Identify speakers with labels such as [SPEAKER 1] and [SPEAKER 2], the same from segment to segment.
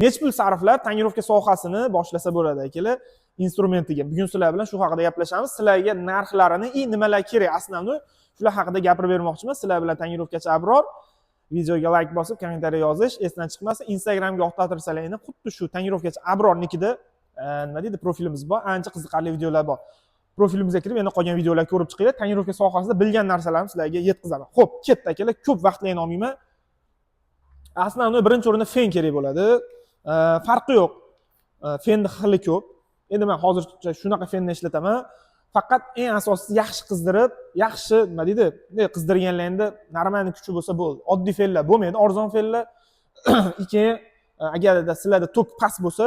[SPEAKER 1] Nechi pul sarflab tonirovka sohasini boshlasa bo'ladi, akalar, instrumentiga? Bugun sizlar bilan shu haqida gaplashamiz. Sizlarga narxlarini и nimalar kerak, основной shular haqida gapirib bermoqchiman. Sizlar bilan tonirovkachi Abror. Videoga layk bosib, kommentariy yozish esdan chiqmasin. Instagramga o'qtatirsalar, xuddi shu tonirovkachi Abrornikida nima deydi, profilimiz bor, ancha qiziqarli videolar bor. Profilimizga kirib, yana qolgan videolar ko'rib chiqinglar. Tonirovka sohasida bilgan narsalarimni sizlarga yetkazaman. Ho'p, ketdi, akalar, ko'p vaqtlarni olmayman. Основной birinchi o'rinda fen kerak bo'ladi. Farqi yo'q, fenni xili ko'p. Endi man hozircha shunaqa fenni ishlataman. Faqat eng asosiysi yaxshi qizdirib, yaxshi, nima deydi, qizdirganlarida нормальный kuchi bo'lsa bo'ldi. Oddiy fenlar bo'lmaydi, arzon fenlar. Keyin agarda sizlarda tok past bo'lsa,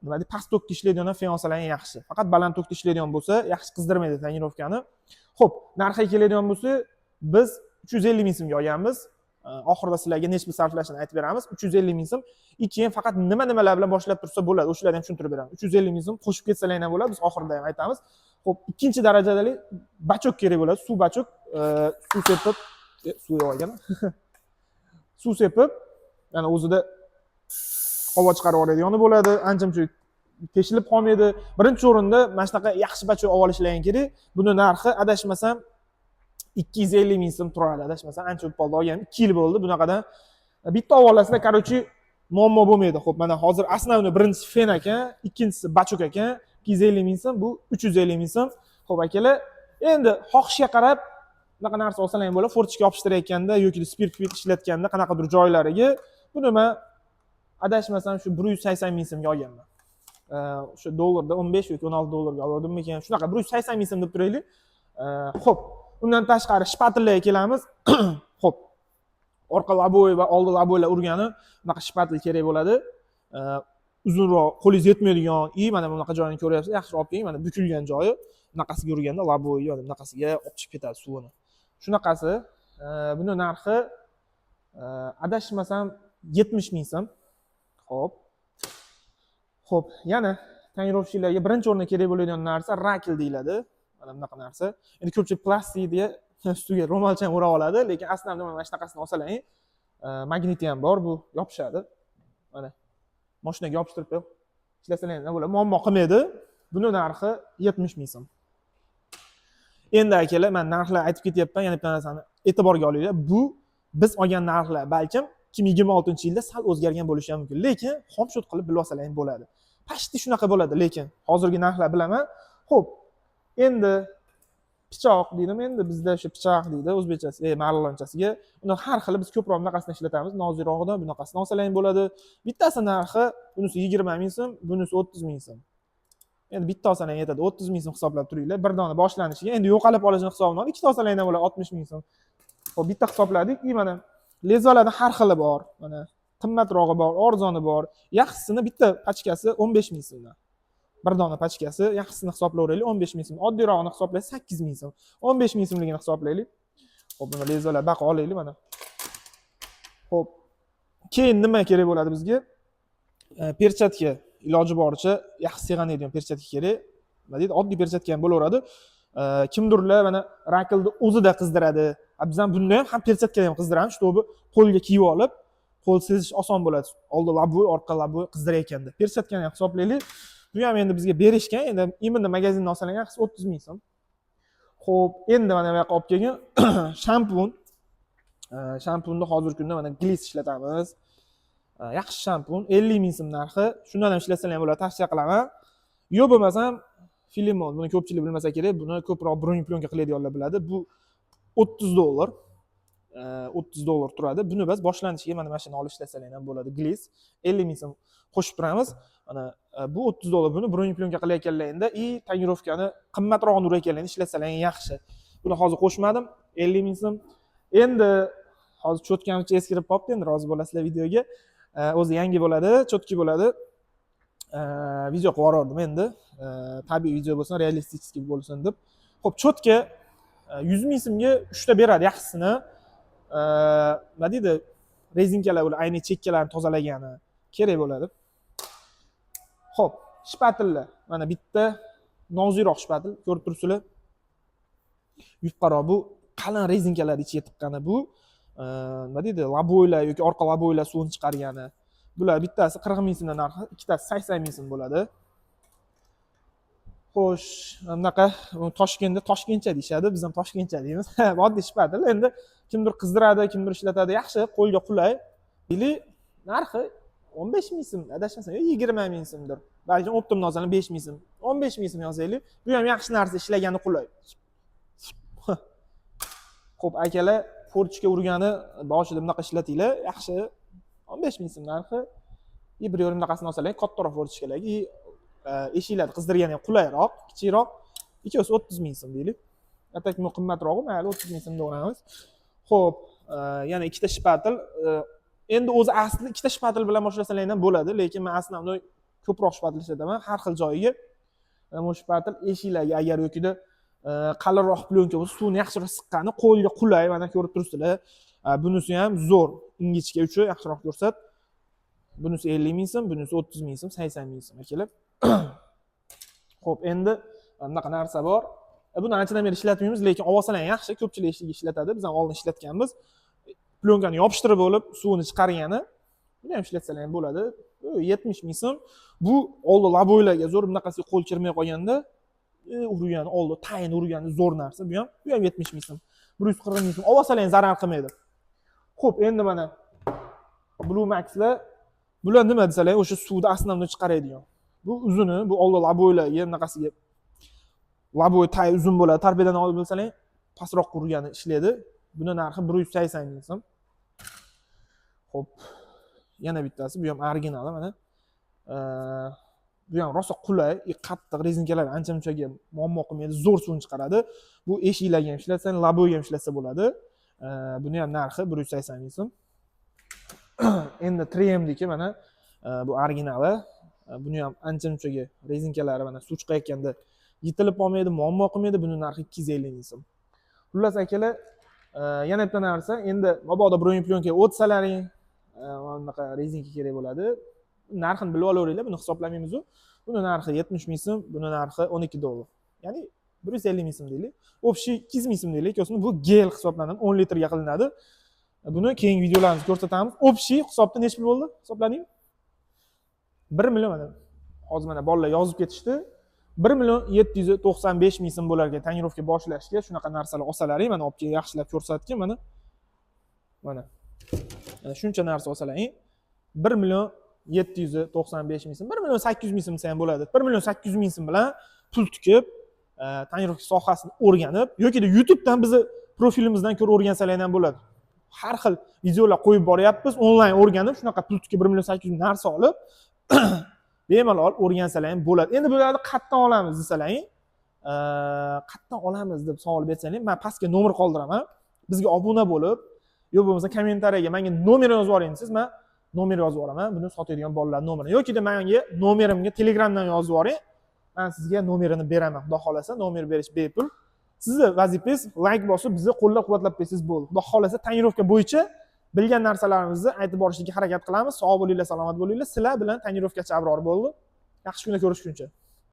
[SPEAKER 1] nima deydi, past tokda ishlaydigan fen olsalar yaxshi. Faqat baland tokda ishlaydigan bo'lsa, yaxshi qizdirmaydi tonirovkani. Ho'p, narxiga keladigan bo'lsak, biz 350 000 so'mga olganmiz. Oxirida sizlarga necha pul sarflashini aytib beramiz. 350 000 so'm. И keyin faqat nima nimalar bilan boshlab tursa bo'ladi, o'shalarni ham tushuntirib beraman. 350 000 so'm qo'shib ketsalar ham bo'ladi, biz oxirida ham aytamiz. Ho'p, ikkinchi darajadali бачок kerak bo'ladi, suv бачок. Suv sepib, suv yo'q ekan, suv sepib, yana o'zida havo chiqarib yuboradigani bo'ladi, ancha muncha teshilib qolmaydi. Birinchi o'rinda mana shunaqa yaxshi бачок olib olishlaring kerak. Buni narxi, adashmasam, 250 000 so'm turadi, adashmasam. Ancha bo'lib qoldi olganim, 2 yil bo'ldi. Bunaqadan bitta olib olasizlar, короче, muammo bo'lmaydi. Ho'p, mana hozir основной birinchisi fen ekan, ikkinchisi бачок ekan, 250 000 so'm, bu 350 000 so'm. Ho'p, akalar, endi xohishga qarab bunaqa narsa olsalar ham bo'ladi. Форточка yopishtirayotganda yoki spirt ishlatganda qanaqadir joylariga. Buni man, adashmasam, shu 180 000 so'mga olganman. O'sha dollarda 15 yoki 16 dollarga olganmikan, shunaqa, 180 000 so'm deb turaylik. Ho'p, undan tashqari shpatellarga kelamiz. Ho'p, orqa лобовой va oldi лобовой lar urgani bunaqa shpatel kerak bo'ladi. Uzunroq, qo'lingiz yetmaydigan. И mana bunaqa joyini ko'ryapsiz, yaxshiroq olib keling, mana bukilgan joyi. Bunaqasiga urganda лобовой, bunaqasiga olib chiqib ketadi suvini. Shunaqasi, buni narxi, adashmasam, 70 000 so'm. Ho'p, yana тонировщик larga birinchi o'rinda kerak bo'ladigan narsa rakel deyiladi. Mana bunaqa narsa. Endi ko'pchilik plastik deya ustiga ro'molcha ham o'rab oladi, lekin aslida mana shunaqasini olsalaring, magniti ham bor, bu yopishadi. Mana moshinaga yopishtirib qo'yib ishlasalar ham bo'ladi, muammo qilmaydi. Buni narxi 70 000 so'm. Endi, akalar, man narxlar aytib ketyapman, yana bitta narsani e'tiborga olinglar: bu biz olgan narxlar, balkim 2026-yilda sal o'zgargan bo'lishi ham mumkin, lekin xomsho't qilib bilib olsalar ham bo'ladi, почти shunaqa bo'ladi, lekin hozirgi narxlar bilaman. Ho'p, endi pichoq deydimi, endi bizda o'sha pichoq deydi o'zbekchasi, marg'ilonchasiga. Uni har xili, biz ko'proq bunaqasini ishlatamiz, nozikrog'idan. Bunaqasini olsalar ham bo'ladi. Bittasi narxi, bunisi 20 000 so'm, bunisi 30 000 so'm. Endi bitta olsalar ham yetadi, 30 000 so'm hisoblab turinglar bir dona boshlanishiga. Endi yo'qolib qolishini hisobini ol, ikkita olsalar ham bo'ladi, 60 000 so'm. Ho'p, bitta hisobladik. И mana лезвия larni har xili bor, mana qimmatrog'i bor, arzoni bor. Yaxshisini bitta pachkasi 15 000 so'mdan, bir dona pachkasi. Yaxshisini hisoblayveraylik, 15 000 so'm. Oddiyrog'ini hisoblasak, 8000 so'm. 15 000 so'mligini hisoblaylik. Ho'p, mana лезвия lar baqa olaylik mana. Ho'p, keyin nima kerak bo'ladi bizga? Перчатка, iloji boricha yaxshi sirg'anadigan перчатка kerak. Nima deydi, oddiy перчатка ham bo'laveradi. Kimdirlar mana rakelni o'zida qizdiradi, a biz ham bunda ham перчатка da ham qizdiramiz, чтобы qo'lga kiyib olib, qo'l sezish oson bo'ladi, oldi лобовой, orqa лобовой qizdirayotganda. Перчатка ni ham hisoblaylik. Bu ham endi bizga berishgan, endi именно magazindan olsalar yaxshisi, 30 000 so'm. Ho'p, endi mana bu yoqqa olib kelgin shampun. Shampunni hozirgi kunda mana Gliss ishlatamiz. Yaxshi shampun, 50 000 so'm narxi. Shundan ham ishlatsalar ham bo'ladi, tavsiya qilaman. Yo'q bo'lmasam Filimon, buni ko'pchilik bilmasa kerak, buni ko'proq бронеплёнка qiladiganlar biladi. Bu 30 dollar, 30 dollar turadi. Buni biz boshlanishiga mana shuni olib ishlasalar ham bo'ladi. Gliss 50 000 so'm qo'shib turamiz. Mana bu 30 dollar. Buni бронеплёнка qilayotganlaringda и tonirovkani qimmatrog'ini urayotganlaringda ishlatsalar yaxshi. Buni hozir qo'shmadim, 50 000 so'm. Endi hozir чётка m eskirib qolibdi, endi rozi bo'lasizlar videoga. O'zi yangi bo'ladi, чётки bo'ladi. Video qilib yubordim endi. Tabiiy video bo'lsin, реалистический bo'lsin deb. Ho'p, чётка 100 000 so'mga uchta beradi, yaxshisini. Nima deydi, rezinkalar, ular ayni chekkalarini tozalagani kerak bo'ladi. Ho'p, shpatellar. Mana bitta nozikroq shpatel ko'rib turibsizlar. Yupqaroq, bu qalin rezinkalarni ichiga tiqqani bu. Nima deydi, лобовой lar yoki orqa лобовой lar suvini chiqargani. Bular bittasi 40 000 so'mdan narxi, ikkitasi 80 000 so'm bo'ladi. Xo'sh, bunaqa Toshkentda toshkentcha deyishadi, biz ham toshkentcha deymiz. Oddiy shpatel. Endi kimdir qizdiradi, kimdir ishlatadi, yaxshi, qo'lga qulay. Или narxi 15 000 so'm, adashmasam, yo 20 000 so'mdir. Balkim оптом olsalar 5000 so'm, 15 000 so'm yozaylik. Bu ham yaxshi narsa, ishlagani qulay. Xo'p, akalar, форточка urgani boshida bunaqa ishlatinglar, yaxshi, 15 000 so'm narxi. И 1,5 bunaqasini olsalar, kattaroq форточка larga и eshiklarni qizdirgani ham qulayroq, kichikroq. Ikkovsi 30 000 so'm deylik. А так bu qimmatrog'i, mayli, 30 000 so'mda olamiz. Xo'p, yana ikkita shpatel. Endi o'zi asli ikkita shpatel bilan boshlasalar ham bo'ladi, lekin man aslida ko'proq shpatel ishlataman har xil joyiga. Mana bu shpatel eshiklarga agar yokida qalinroq plyonka bo'lsa, suvni yaxshiroq siqqani qo'lga qulay, mana ko'rib turibsizlar. Bunisi ham zo'r, ingichka uchi, yaxshiroq ko'rsat. Bunisi 50 000 so'm, bunisi 30 000 so'm, 80 000 so'm, akalar. Xo'p, endi bunaqa narsa bor. Buni anchadan beri ishlatmaymiz, lekin olsalar yaxshi, ko'pchilik eshigiga ishlatadi. Biz ham oldin ishlatganmiz. Plyonkani yopishtirib bo'lib, suvini chiqargani. Buni ham ishlatsalar ham bo'ladi. Bu 70 000 so'm. Bu oldi лобовой larga zo'r, bunaqasiga qo'l kirmay qolganda urgani, oldi tayin urgani zo'r narsa. Bu ham 70 000 so'm. 140 000 so'm. Olsalar ham zarar qilmaydi. Xo'p, endi mana Blue Maxlar, bular nima desalar, o'sha suvni основной chiqaradigan. Bu uzuni, bu oldi лобовой larga, bunaqasiga лобовой tay uzun bo'ladi. Torpedani olib bilsalar, pastroq urgani ishlaydi. Buni narxi 180 000 so'm. Xo'p, yana bittasi, bu ham originali mana. Bu ham rosa qulay, и qattiq rezinkalar ancha munchaga muammo qilmaydi, zo'r suvni chiqaradi. Bu eshiklarga ham ishlatsa, лобовой ga ham ishlatsa bo'ladi. Buni ham narxi 180 000 so'm. Endi 3Mniki mana bu originali. Buni ham ancha munchaga rezinkalari mana suv chiqayotganda yitilib qolmaydi, muammo qilmaydi. Buni narxi 250 000 so'm. Xullas, akalar, yana bitta narsa, endi mabodo бронеплёнка o'tsalaring, mana bunaqa rezinka kerak bo'ladi. Narxini bilib olaveringlar, buni hisoblamaymiz-u. Buni narxi 70 000 so'm, buni narxi 12 dollar. Ya'ni 150 000 so'm deylik. Общий 200 000 so'm deylik. Ikkovsini bu gel hisoblanadi, 10 litrga qilinadi. Buni keyingi videolarimizda ko'rsatamiz. Общий hisobda necha pul bo'ldi? Hisobladingmi? 1 million mana. Hozir mana bolalar yozib ketishdi. 1 million 795 ming so'm bo'lar ekan тонировка boshlashga. Shunaqa narsalar olsalaring, mana olib kelib yaxshilab ko'rsatgan mana. Mana. Mana shuncha narsa olsalaring 1 million 795 ming so'm, 1 million 800 ming so'm desa ham bo'ladi. 1 million 800 ming so'm bilan pul tikib, тонировка sohasini o'rganib yokida YouTubedan bizni profilimizdan ko'rib o'rgansalar ham bo'ladi. Har xil videolar qo'yib boryapmiz, onlayn o'rganib, shunaqa pul tikib 1 million 800 ming narsa olib, bemalol o'rgansalar ham bo'ladi. Endi bularni qayerdan olamiz desalaring, qayerdan olamiz deb savol bersanglar, man pastga nomer qoldiraman. Bizga obuna bo'lib, yo bo'lmasa kommentariyaga menga nomer yozib yuboring desangiz, man nomer yozib yuboraman, buni sotadigan bolalar nomerini. Yokida menga nomerimga Telegramdan yozib yuboring, man sizga nomerini beraman. Xudo xohlasa, nomer berish bepul. Sizni vazifangiz layk bosib, bizni qo'llab-quvvatlab qo'ysangiz bo'ldi. Xudo xohlasa, тонировка bo'yicha bilgan narsalarimizni aytib borishga harakat qilamiz. Sog' bo'linglar, salomat bo'linglar. Sizlar bilan тонировка chi Abror bo'ldi. Yaxshi kunda ko'rishguncha.